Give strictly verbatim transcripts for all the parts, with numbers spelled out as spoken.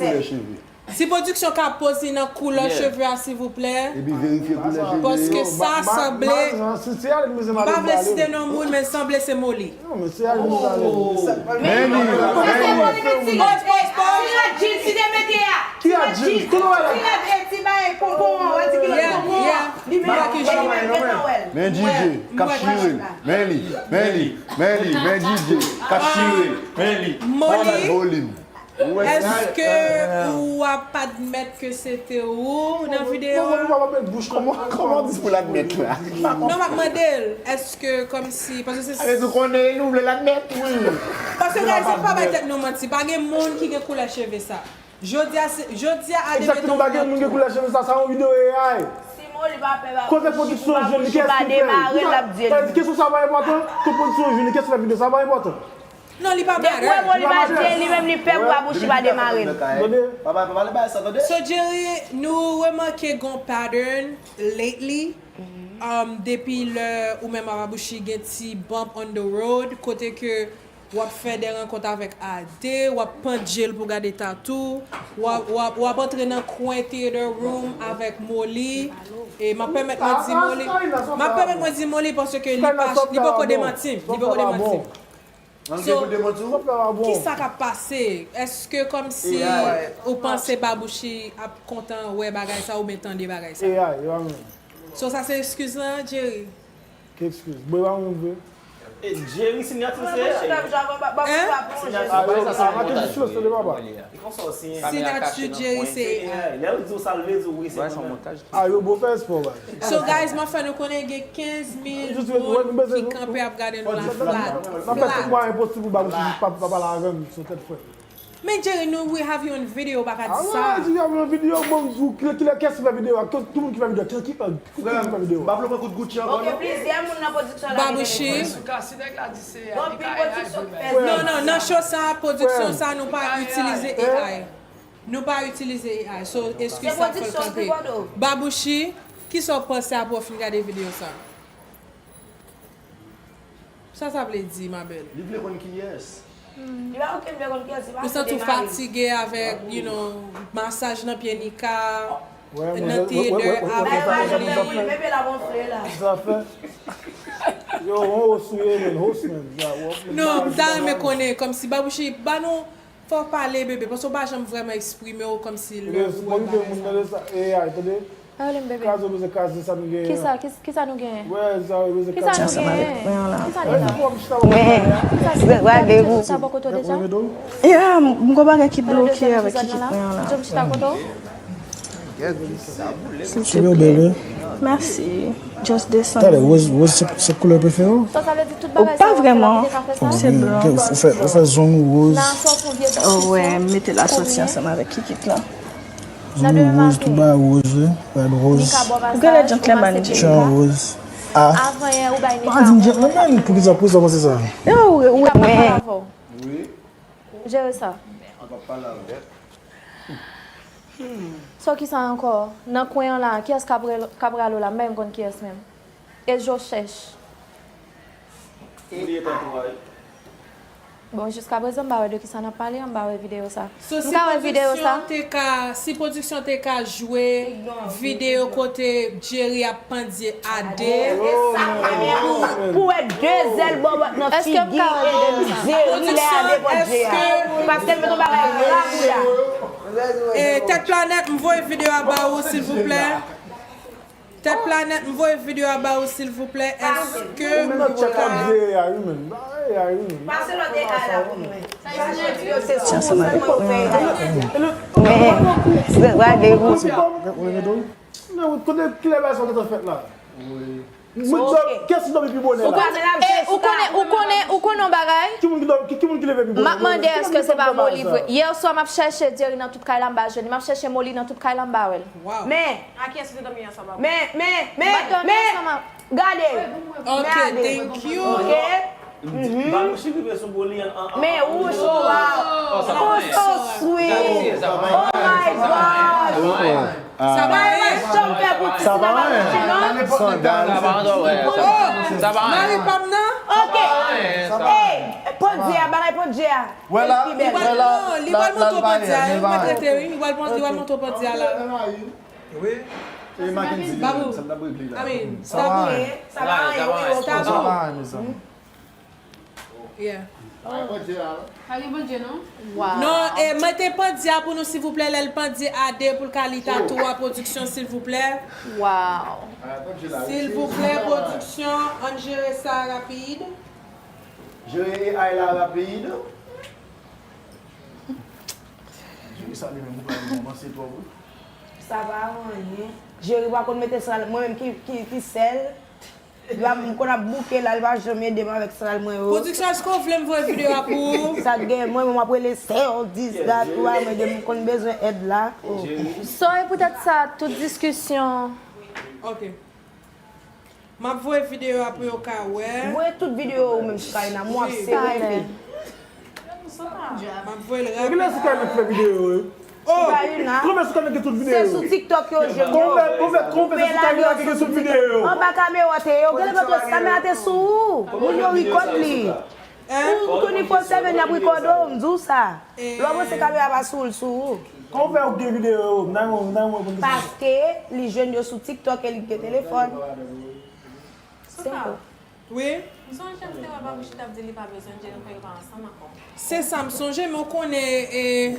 koulè cheve. Si pwodiksyon ka poze nan koulè cheve a, silvouplè. Epi verifye koulè cheve yo. Paske sa sanble, m pa vle site non moun, men sanble se Molly. Non, men se a li nou pale. Men li, men li. Ti rad jeans, ti rad jeans, si te mete a. Ki rad jeans? Kote w wè la? Ti rad, eh, ti bagay ponpon an, w a di ki rad ponpon an. Li menm, li menm, gentan wè l. Men D J k ap chire l. Men li, men li, men li, men D J k ap chire l. Men li. Molly. Volim. Èske ou ap admèt ke se te ou nan videyo a? Non, non, non, non, bouch, kòman, kòman w di pou l admèt la? Non, m ap mande l, èske kòmsi, paske se... Sa vle di w konnen, nou vle l admèt, wi. Paske, guys, nou pa bay tèt nou manti, pa gen moun ki gen koulè cheve sa. Jodi a, se, jodi a, admeton... Egzakteman, pa gen moun gen koulè cheve sa, sa yon videyo A I. Kote pwodiksyon jwenn li, kiyès ki fè l? Sa vle di kesyon sa pa enpòtan? Kote pwodiksyon jwenn li, kiyès ki fè videyo sa pa enpòtan? Non, li pa matter. Depi w wè Molly pa di, li menm li pè pou Babouchi pa demare l. Tande, pa pale bagay sa, tande. So, Jerry, nou remake gon pattern lately, um, depi lè ou menm ak Babouchi gen ti bump on the road, kote ke w ap fè de rankont avèk Ade, w ap pandje l pou gade tatou, w ap, w ap, w ap antre nan kwen theater room avèk Molly, e m ap pèmèt mwen di Molly, m ap pèmèt mwen di Molly paske li pa, li poko demanti m, li poko demanti m. So, kisa k ap pase? Èske kòmsi ou panse Babouchi ap kontan wè bagay sa oubyen tande bagay sa? So, sa se eskiz lan, Jerry? Ki eskiz? Bon, e pa moun vre. E Jerry sinyati se A I. Sinyati se A I. Li konn sa w siyen. Sinyati Jerry se A I. Lè yo di w sa l vle di w, wi, se konsa. A yo bon fè espò, baz. So, guys, m ap fè nou konnen gen kenz mil moun ki kanpe ap gade nou la. Flat. N ap fè tout mwayen posib pou Babouchi jis pa, pa pale avè m sou tèt frè. Men Jerry, nou, we have you on video, ou pa ka di sa. Ah, we have you on video, bon, ou, ki, ki, kiyès ki fè videyo a? Ki, ki moun ki fè videyo a? Ki, ki, ki moun ki fè videyo a? M pa vle pran kout Gucci ankò, non. Ok, plizyè moun nan pwodiksyon la. Babouchi. Sou ka, si nèg la di se A I, li ka A I vre, men. Non, non, nan show sa, pwodiksyon sa, nou pa itilize A I. Nou pa itilize A I, so eskiz sa fò l kanpe. Babouchi, kisa w panse apre w fin gade videyo sa? Sa sa vle di, ma belle? Li vle konn kiyès. Li pa okenn vle konn kiyès, li pa... Ou santi w fatige avèk, you know, masaj nan pye Nika, nan theater avèk Molly? Bebe la gonfle la. Yo, on host ou ye, man, host, man. Non, m ta renmen konnen, kòmsi Babouchi, ba nou Fò w pale, bebe, paske w pa janm vrèman eksprime w kòmsi lè ou wè bagay sa. Sa yo rele m, bebe. Kraze, bezwen kraze sa nou genyen an. Kisa, kis-, kisa nou genyen? Kisa nou genyen? Kisa nou genyen? Kisa nou genyen? Kisa nou genyen? Sa bò kote w deja? Ya, m, m gon bagay ki bloke avèk ekipman an la. Kenbe w byen, bebe. Mèsi. Just desann. Talè, woz, woz se, se koulè prefere w? Ou pa vrèman. Se blan. Ou fè, ou fè zong ou woz. Oh, wè, m mete l asòti ansanm avèk kikit lan. Zong ou woz, tout bagay woz, wi. Rad woz. Ou genlè gentleman, Jerry. Chan woz. Ah. Pa di m gentleman, poukisa, poukisa w panse sa? Yo, ou, ou, men. Jere sa. So kisa ankò? Nan kwen an la, kiyès k ap rel-, k ap rale w la? M pa menm konn kiyès menm. E je cherche. Bon, jiskaprezan, m pa wè de kisa n ap pale, m pa wè videyo sa. So, m ka wè videyo sa? Si pwodiksyon te ka, si pwodiksyon te ka jwe videyo kote Jerry ap pandye Ade. Pou, pou wè de zèl bòbòt nan figi Jerry lè Ade pandye a. Paske l met yon bagay rabouda. E, Tèt Planèt, m voye videyo a ba ou, silvouplè. Tèt Planèt, m voye videyo a ba ou, silvouplè. Èske ou ka... Pase lòt A I la pou mwen. Sa se sèlman pou mwen. Men, randevou. Men, kote kilè bagay sa t ap fèt la? Mwen di w, kiyès ki dòmi pi bonè la? E, ou konnen, ou konnen, ou konnen yon bagay? Ki moun ki dòmi, ki, ki moun ki leve pi bonè? M ap mande èske se pa Molly vre. Yè swa m ap chèche Jerry nan tout kay la, m pa jwenn li. M ap chèche Molly nan tout kay la, m pa wè l. Men, men, men, men, men, gade. Ok, thank you. Ok. Mhm. Babouchi rive sou Molly an, an, an, an. Men, wouch, waw. Oh, so sweet. Oh my God. Sa pa anyen. Sa pa anyen. Sandal. Sa pa anyen. Mari pa m nan. Ey, pandye a, bagay pandye a. Wè la, wè la, non, li pral montre w pandye a, li pral montre w pandye a la. Wi. E Mackenzie, Babou. Sa m t ap regle la. I mean, Stabou. Stabou. Yeah. Pa gen pandye, non? Non, e, mete pandye a pou nou, silvouplè, lè l pandye a de pou l ka li tatou a, pwodiksyon, silvouplè. Silvouplè, pwodiksyon, ann jere sa rapid. Jere A I la rapid. Jere sa li menm, ou pral kòmanse twò, wi. Sa pa anyen. Jere pa konn mete sa, mwen menm ki, ki, ki sèl. Li pa, m konn ap bouke la, li pa janm ede m avèk sandal mwen yo. Pwodiksyon, èske w vle m voye videyo a pou ou? Sa k gen, mwen menm w ap rele sè w, dis dat, ou pa ede m, m konn bezwen èd la. Sorry, poutèt sa, tout diskisyon. Ok. M ap voye videyo a pou yo ka wè. Voye tout videyo ou menm sou Karina, m w ap sere fi. M ap voye l rapid. Kilè sou Karina k fè videyo yo? Oh! Karina. Kòman sou Karina gen tout videyo yo? Se sou TikTok yo jwenn yo. Kòman, kòman, kòman fè se sou Karina ki gen tout videyo yo? Anba kamera te ye, yo genlè pa t wè si kamera te sou ou. Moun yo rikòd li. Ou twenty-four seven y ap rikòde w, m di w sa. Lè w panse kamera pa sou ou, l sou ou. Kòman fè ou gen videyo yo? Nan yon, nan yon. Paske li jwenn yo sou TikTok e li gen telefòn. Senko. Wi. M sonje m te wè Babouch t ap di li pa bezwen Jennifer, yo pa ansanm ankò. Se sa m sonje, men w konnen, e.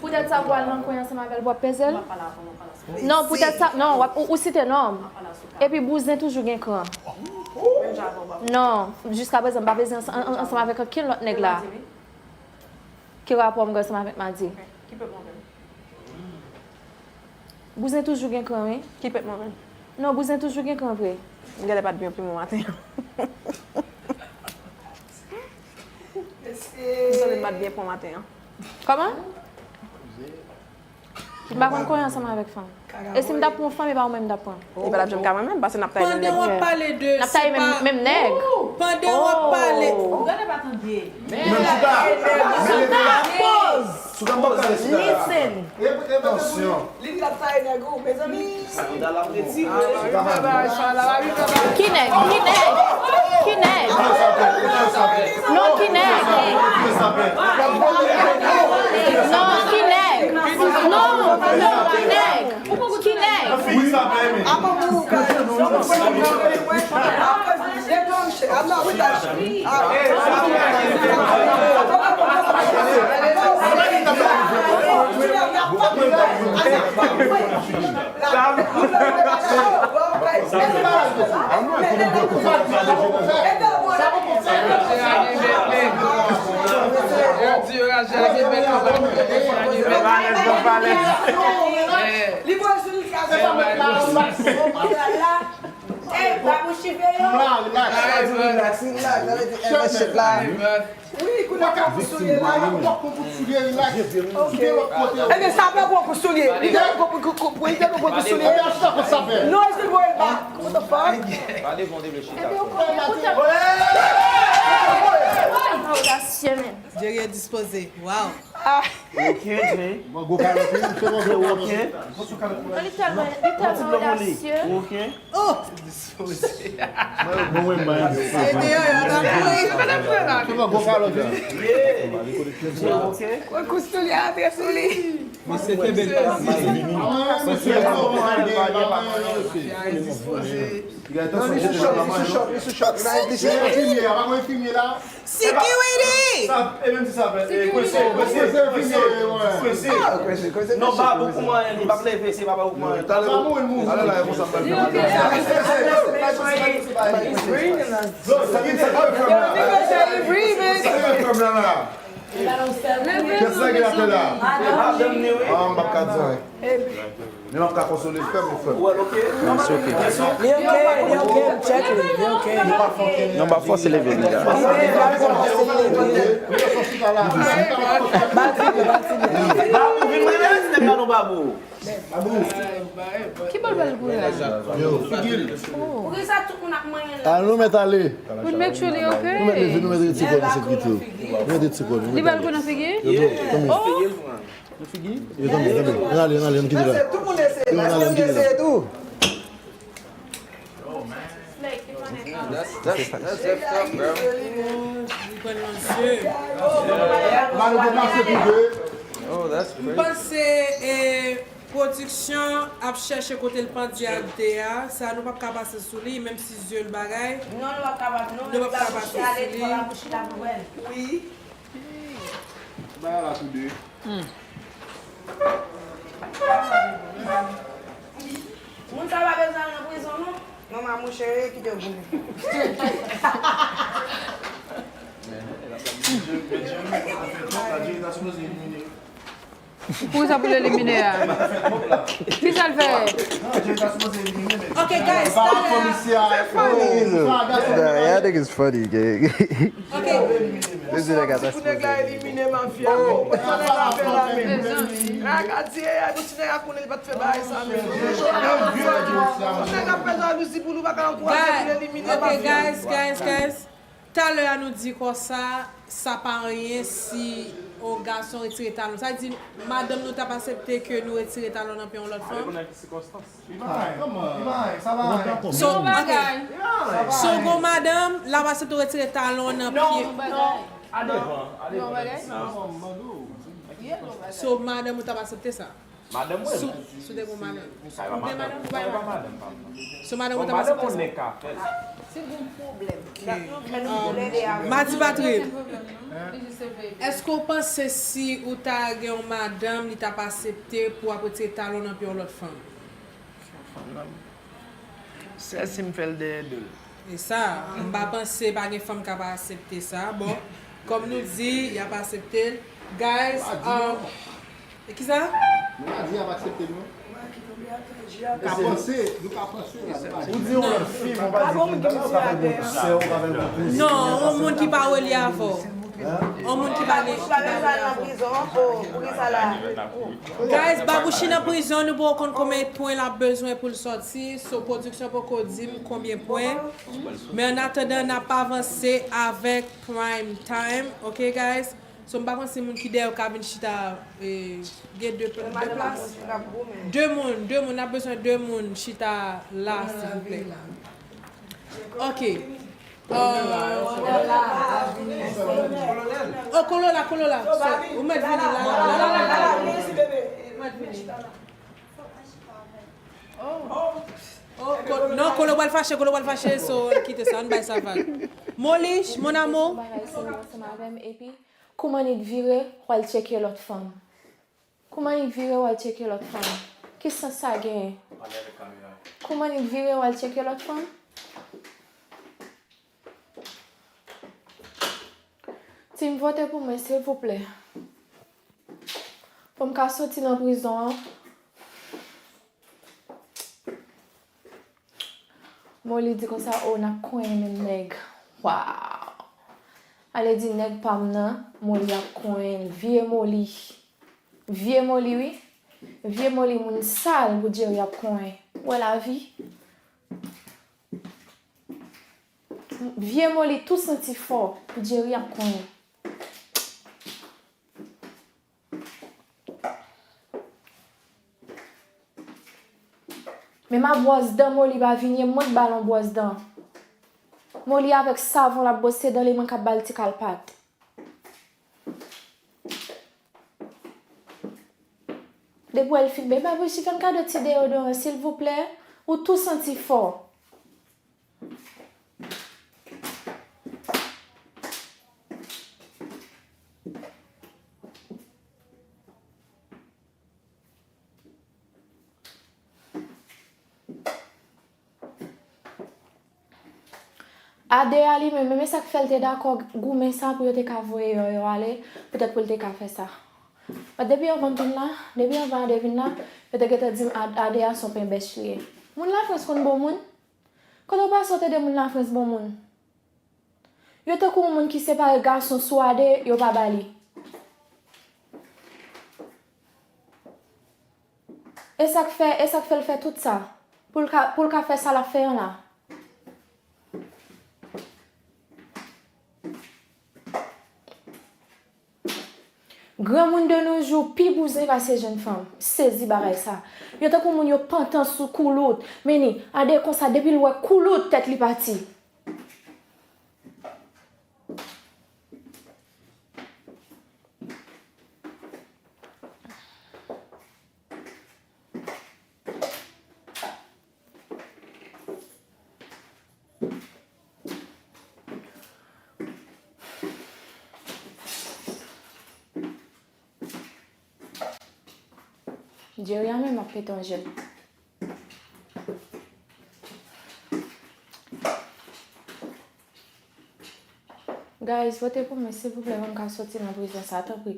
Poutèt sa pou al nan kwen ansanm avè l pou ap peze l? M ap pale avè w, m ap pale ansanm. Non, poutèt sa, non, w ap, ou, ou site non m. M ap pale ansanm. Epi bouzen toujou gen kran. Menm jan avè w, Babouch. Non, jiska prezan m pa peze ansanm, an, an, ansanm avèk ankenn lòt nèg la. Ki rapò m gen ansanm avèk Madi? Ki pèp mwen menm? Bouzen toujou gen kran, wi. Ki pèp mwen menm? Non, bouzen toujou gen kran vre. M genlè pa t byen pran maten an. M santi m pa t byen pran maten an. Kòman? M pa konn kore ansanm avèk fanm. E si m t ap pran yon fanm, e pa ou menm m t ap pran. E pa t ap janm ka mwen menm, paske n ap taye menm nèg. Pandan w ap pale de, n ap taye menm, menm nèg. Pandan w ap pale. Ou gade pa tande. Menm chita. Menm chita. Pòz. Chita, m p ap kale chita la. Listen. Tansyon. Li t ap taye nèg ou, mezanmi. Ki nèg? Ki nèg? Ki nèg? Non, ki nèg? Non, ki nèg? Non, non, ki nèg? Ki nèg? Li voye sou li kaze pa mwen la. Ey, pa pou chive yo. La, relax. Relax, relax. Wi, kounye a pa pou soulye la. Ou pa ka pou soulye la, ou pa pou soulye, relax. Kite lòt kote. Ebyen, sa pa pou soulye. Li te pou, pou, pou, pou, li te pou soulye. Ebyen, sa pou sa fè. Non, e sou voye l ba. What the fuck? Pa devan de chita. Odasye, men. Jerry e dispoze. Wow. Ah. Ok, Jay. Bon, gwo kalòt, wi, se bon, gwo kalòt. Ok. Li tèlman, li tèlman odasye. Ok. Oh! Mwen, mwen, mwen. Se deyò, yo, nan kouri. Se bon, gwo kalòt, wi. Yeah. Ok. Kwen kou soulye antre sou li. Mesye kenbe l pa vini. Ah, mesye, non, non, non, non, non, non, non. Non, li sou chòk, li sou chòk, li sou chòk. Li nan enfimye a, pa gen enfimye la. Security! Sa, e menm si sa fè, e, kwese, kwese, kwese, kwese. Ah, kwese, kwese. Non, pa pou kouman li p ap leve, se pa pou kouman. Talè, sa mouri, mouri. Alè la, e konsa m pral fè. Yo, sa ki, sa ki fè m la? Sa ki fè m la? Kiyès la ki atè la? Ah, m p ap ka di anyen. Men m ap ka konsole frè m, frè m. Li oke, li oke, m tcheke li, li oke. Non, m ap fòse leve li la. Ba l vide, ba l vide. Babou, vin mwen rete la non, Babou. Ki bòl bèl gou la? Yo. Poukisa tout moun ap manyen la? Al, nou mèt ale. Pou n make sure li oke. Nou mèt leve, nou mèt retire kò nou sekirite yo. Nou mèt retire kò nou. Li bèl gou nan figi? Yo, bro, tanmi. Oh! Yo, tanmi, tanmi. Ann ale, ann ale, ann kite la. Tout moun eseye, tout moun eseye tou. That's, that's effed up, bro. Li pran nan zye. Ba nou deplase pou de. Oh, that's M crazy. panse e, pwodiksyon ap chèche kote l pandye ak de a. Sa nou p ap ka pase sou li, menm si zye l bagay. Non, nou p ap kapab, non. Nou p ap ka pase sou li. Fò l abouchi la pou wè l. Wi. Ba la tou de. Moun sa pa bezwen al nan prizon, non. Non, ma mouche, kite yo goumen. Pou sa pou l elimine a. Kisa l fè? Ok, guys, Komisè a. Nah, y'all niggas funny, gang. Ok. This nigga got that Pou nèg la elimine mafya. Sa nèg la fè la menm. Nèg la di, eh, nou ti nèg la konnen li pa t fè bagay sa menm. Nèg ap fè jalouzi pou nou pa ka ankouraje pou l elimine Ok, mafya. Guys, guys, guys. Talè a nou di konsa, sa pa anyen si yon gason retire talon. Sa di, madanm nou t ap aksepte ke nou retire talon nan pye yon lòt fanm? Li pa, kòman? Li pa, sa pa. So, ok. So, gon madanm, l ap aksepte w retire talon nan pye. Yon bagay. Yon bagay. So, madanm ou t ap aksepte sa? Madanm mwen. Sou, sou de gon madanm. Sa e pa madanm. Sa e pa madanm pa m. So, madanm ou t ap aksepte sa? Nèg ka fè l. Si gon pwoblèm. Madi Patrick, èske w panse si ou ta gen yon madanm, li t ap aksepte pou w ap retire talon nan pye yon lòt fanm? Sèl si m fè l dèyè do l. E sa, m pa panse pa gen fanm k ap aksepte sa. Bon, kòm nou di, y ap aksepte l. Guys, um, e kisa? Nou pa di y ap aksepte l, non. Ka panse, nou ka panse la, nou pa di. Ou di yon lòt fi, mwen pa di ki bagay, ou ka fè l pou sè w, ou ka fè l pou kouzen. Non, yon moun ki pa relye avè w. Yon moun ki pa gen. Ou pa bezwen al nan prizon, oh, pou ki sa la? Guys, Babouchi nan prizon, nou poko konn konbyen pwen l ap bezwen pou l sòti. So, pwodiksyon poko di m konbyen pwen. Men an atandan, n ap avanse avèk prime time, ok, guys? So, m pa panse moun ki dèyè yo ka vin chita, eh, gen de, de plas. De moun, de moun, n ap bezwen de moun chita la, silvouplè. Ok. Euh, oh, Kolola, Kolola. So, ou mèt vini la, la, la, la, la, la. Ou mèt vini. Oh, Ko-, non, Kolo pral fache, Kolo pral fache, so, kite sa, ann bay sa vag. Molish, mon amour. Bagay sou mwen ansanm avè m, epi kouman nit vire, w al tcheke lòt fanm. Kouman nit vire, w al tcheke lòt fanm. Ki sans sa genyen? Kouman nit vire, w al tcheke lòt fanm? Team, vote pou mwen, silvouplè. Pou m ka soti nan prizon an. Moli di konsa, o, n ap konyen menm nèg. Waw! Ale di nèg pa m nan, Moli ap konyen l. Vye Moli. Vye Moli, wi. Vye Moli, moun sal pou Jerry ap konyen. Ou wè lavi? Vye Moli tou santi fò pou Jerry ap konyen. Men ma bwòs dan Moli pa vini, e mwen k ba l yon bwòs dan. Moli avèk savon l ap bwose dan li, mwen k ap ba l ti kalpat. Depi w wè l fin byen, Babouchi, fè m kado ti deyodoran, silvouplè. Ou tou santi fò. Ade a li menm, men sa k fè l te dakò goumen sa pou yo te ka voye Yòyò ale, poutèt pou l te ka fè sa. But depi anvan m vin la, depi anvan Ade vin la, yo te gentan di m Ad-, Ade a se yon penbèch li ye. Moun Lafrans konn bon moun? Kote w pase w tande moun Lafrans bon moun? Yo tankou yon moun ki separe gason sou Ade, yo pa ba li. E sa k fè, e sa k fè l fè tout sa. Pou l ka, pou l ka fè sa l ap fè an la. Granmoun de nos jours pi bouzen pase jenn fanm. M sezi bagay sa. Yo tankou moun yo pantan sou koulout. Men ni, Ade konsa, depi l wè koulout, tèt li pati. Jerry a menm ap pete yon jèt. Guys, vote pou mwen, silvouplè, pou m ka soti nan prizon sa, tanpri.